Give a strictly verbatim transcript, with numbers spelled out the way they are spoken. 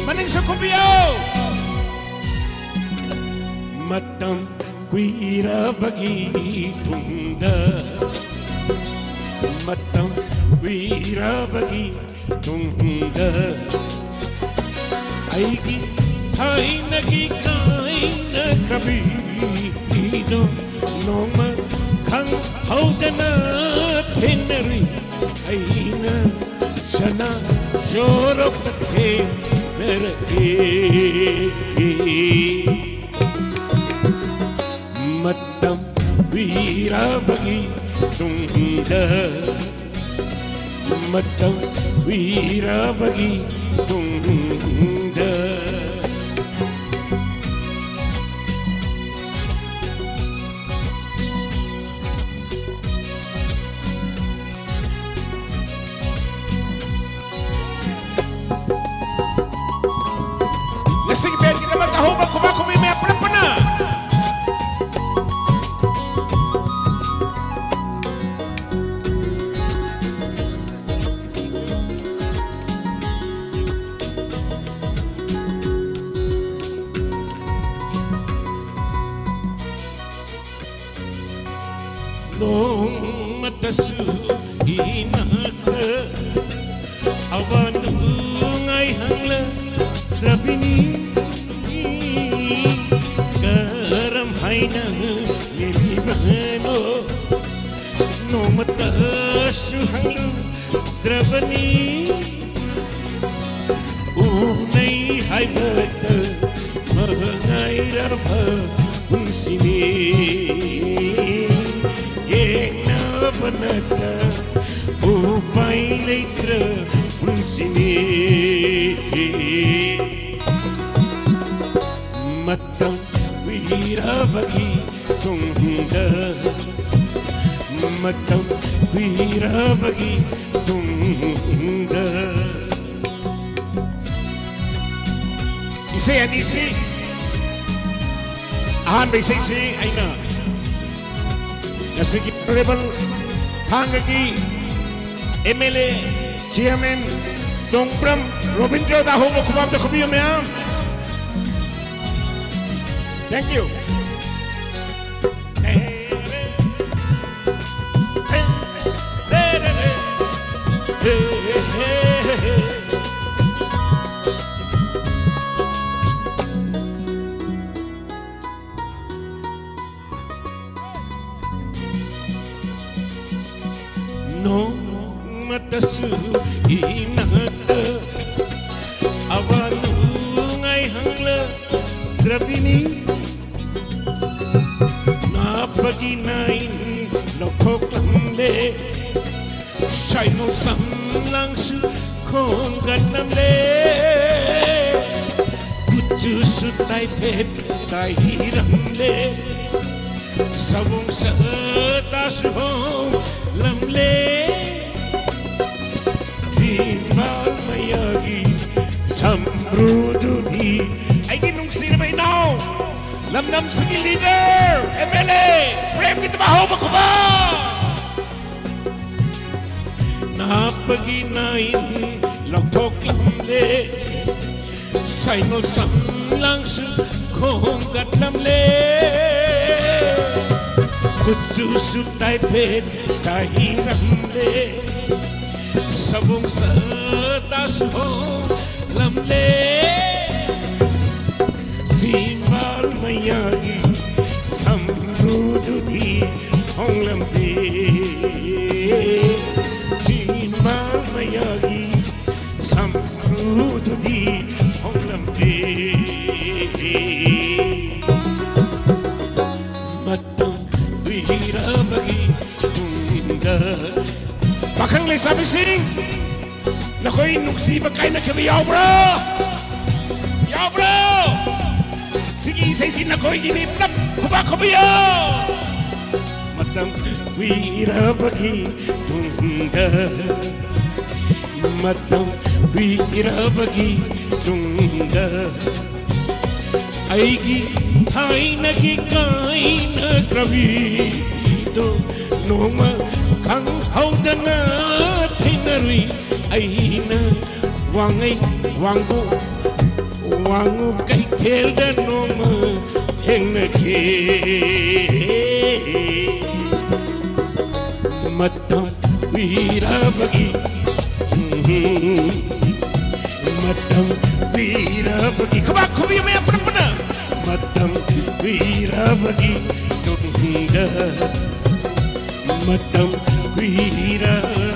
ꯃꯅꯤꯡꯁꯨ ꯈꯨꯝꯕꯤꯌꯣ꯫ ꯃꯇꯝ ꯀꯨꯏꯔꯕꯒꯤ ꯇꯨꯡꯗ, ꯃꯇꯝ ꯀꯨꯏꯔꯕꯒꯤ ꯇꯨꯡꯗ, ꯑꯩꯒꯤ ꯊꯥꯏꯅꯒꯤ ꯀꯥꯏꯅꯈ꯭ꯔꯕꯤꯗꯣ ꯅꯣꯡꯃ ꯈꯪꯍꯧꯗꯅ ꯊꯦꯡꯅꯔꯨꯏ꯫ ꯑꯩꯅ ꯁꯅꯥ ꯁꯣꯔꯣꯛꯇ ꯊꯦꯡꯅꯔꯛꯏ꯫ ꯃꯇꯝ ꯀꯨꯏꯔꯕꯒꯤ ꯇꯨꯡꯗ, ꯃꯇꯝ ꯀꯨꯏꯔꯕꯒꯤ ꯇꯨꯡꯗ꯫ ꯉꯁꯤꯒꯤ ꯕꯦꯟꯒꯤꯗꯃꯛ ꯑꯍꯧꯕ ꯈꯨꯕꯥꯛ ꯈꯨꯕꯤ ꯃꯌꯥꯝ ꯄꯨꯂꯞ ꯄꯨꯟꯅ꯫ ꯅꯣꯡꯃꯇꯁꯨ ꯏꯃꯥꯈ ꯑꯋꯥ ꯅꯨꯡꯉꯥꯏ ꯍꯪꯂꯛꯇ꯭ꯔꯕꯤꯅꯤ꯫ ꯀꯔꯝ ꯍꯥꯏꯅ ꯂꯦꯜꯂꯤꯕꯅꯣ? ꯅꯣꯡꯃꯇꯁꯨ ꯍꯪꯂꯛꯇ꯭ꯔꯕꯅꯤ꯫ ꯎꯅꯩ ꯍꯥꯏꯕꯇ ꯃꯉꯥꯏꯔꯕ ꯄꯨꯟꯁꯤꯅꯤ꯫ ꯌꯦꯡꯅꯕ ꯅꯠꯇ ꯎꯄꯥꯏ ꯂꯩꯇ꯭ꯔ ꯄꯨꯟꯁꯤꯅꯤ꯫ ꯃꯇꯝ ꯀꯨꯏꯔꯕꯒꯤ ꯇꯨꯡꯗ, ꯃꯇꯝ ꯀꯨꯏꯔꯕꯒꯤ ꯇꯨꯡꯗ꯫ ꯏꯁꯩ ꯑꯅꯤꯁꯤ, ꯑꯍꯥꯟꯕ ꯏꯁꯩꯁꯤ ꯑꯩꯅ ꯉꯁꯤꯒꯤ Honourable ꯊꯥꯡꯒꯒꯤ M L A Chairman ꯇꯣꯡꯕ꯭ꯔꯝ ꯔꯣꯕꯤꯟꯗ꯭ꯔꯣꯗ ꯑꯍꯧꯕ ꯈꯨꯕꯥꯛꯇ ꯈꯨꯕꯤ ꯑꯃ ꯃꯌꯥꯝ꯫ Thank you. ꯅꯣꯡꯃꯇꯁꯨ ꯏꯅꯥꯛꯇ ꯑꯋꯥ ꯅꯨꯡꯉꯥꯏ ꯍꯪꯂꯛꯇ꯭ꯔꯕꯤꯅꯤ꯫ ꯅꯥꯞꯄꯒꯤ ꯅꯥꯏꯟ ꯂꯧꯊꯣꯛꯂꯝꯂꯦ, ꯁꯥꯏꯅꯣ ꯁꯝꯂꯥꯡꯁꯨ ꯈꯣꯝꯒꯠꯂꯝꯂꯦ, ꯀꯨꯆꯨꯁꯨ ꯇꯥꯏꯐꯦꯠ ꯇꯥꯏꯔꯝꯂꯦ, ꯁꯑꯣꯡ ꯁꯥꯗꯥꯁꯨ ꯍꯣꯡꯂꯝꯂꯦ꯫ ꯆꯤꯝꯕꯥꯜ ꯃꯌꯥꯒꯤ ꯁꯝꯕ꯭ꯔꯨꯗꯨꯗꯤ ꯑꯩꯒꯤ ꯅꯨꯡꯁꯤꯔꯕ ꯏꯅꯥꯎ, ꯂꯝꯗꯝꯁꯤꯒꯤ leader, M L A, ꯄ꯭ꯔꯦꯝꯒꯤꯗꯃꯛ ꯑꯍꯧꯕ ꯈꯨꯕꯥꯛ! ꯅꯥꯞꯄꯒꯤ ꯅꯥꯏꯟ ꯂꯧꯊꯣꯛꯂꯝꯂꯦ, ꯁꯥꯏꯅꯣ ꯁꯝꯂꯥꯡꯁꯨ ꯈꯣꯝꯒꯠꯂꯝꯂꯦ, ꯀꯨꯆꯨꯁꯨ ꯇꯥꯏꯐꯦꯠ ꯇꯥꯏꯔꯝꯂꯦ, ꯁꯑꯣꯡ ꯁꯥꯗꯥꯁꯨ ꯍꯣꯡꯂꯝꯂꯦ꯫ ꯆꯤꯝꯕꯥꯜ ꯃꯌꯥꯒꯤ ꯁꯝꯕ꯭ꯔꯨꯗꯨꯗꯤ ꯍꯣꯡꯂꯝꯂꯦ꯫ ꯆꯤꯝꯕꯥꯜ ꯃꯌꯥꯒꯤ ꯁꯝꯕ꯭ꯔꯨꯗꯨꯗꯤ ꯍꯣꯡꯂꯝꯂꯦ꯫ ꯃꯇꯝ ꯀꯨꯏꯔꯕꯒꯤ ꯇꯨꯡꯗ ꯄꯥꯈꯪ ꯂꯩꯁꯥꯕꯤꯁꯤꯡ, ꯅꯈꯣꯏ ꯅꯨꯡꯁꯤꯕ ꯀꯥꯏꯅꯈꯤꯕ ꯌꯥꯎꯕ꯭ꯔꯥ? ꯌꯥꯎꯕ꯭ꯔꯥ? ꯁꯤꯒꯤ ꯏꯁꯩꯁꯤ ꯅꯈꯣꯏꯒꯤꯅꯤ꯫ ꯄꯨꯂꯞ ꯈꯨꯕꯥꯛ ꯈꯨꯕꯤꯌꯣ꯫ ꯃꯇꯝ ꯀꯨꯏꯔꯕꯒꯤ ꯇꯨꯡꯗ, ꯃꯇꯝ ꯀꯨꯏꯔꯕꯒꯤ ꯇꯨꯡꯗ ꯑꯩꯒꯤ ꯊꯥꯏꯅꯒꯤ ꯀꯥꯏꯅꯈ꯭ꯔꯕꯤꯗꯣ ꯅꯣꯡꯃ ꯈꯪꯍꯧꯗꯅ ꯊꯦꯡꯅꯔꯨꯏ꯫ ꯑꯩꯅ ꯋꯥꯡꯉꯩ, ꯋꯥꯡꯒꯨ, ꯋꯥꯡꯉꯨ ꯀꯩꯊꯦꯜꯗ ꯅꯣꯡꯃ ꯊꯦꯡꯅꯈꯤ꯫ ꯃꯇꯝ ꯀꯨꯏꯔꯕꯒꯤ, ꯎꯝ, ꯃꯇꯝ ꯀꯨꯏꯔꯕꯒꯤ, ꯈꯨꯕꯥꯛ ꯈꯨꯕꯤ ꯃꯌꯥꯝ ꯄꯨꯂꯞ ꯄꯨꯟꯅ꯫ ꯃꯇꯝ ꯀꯨꯏꯔꯕꯒꯤ ꯇꯨꯡꯗ, ꯃꯇꯝ ꯀꯨꯏꯔꯕꯒꯤ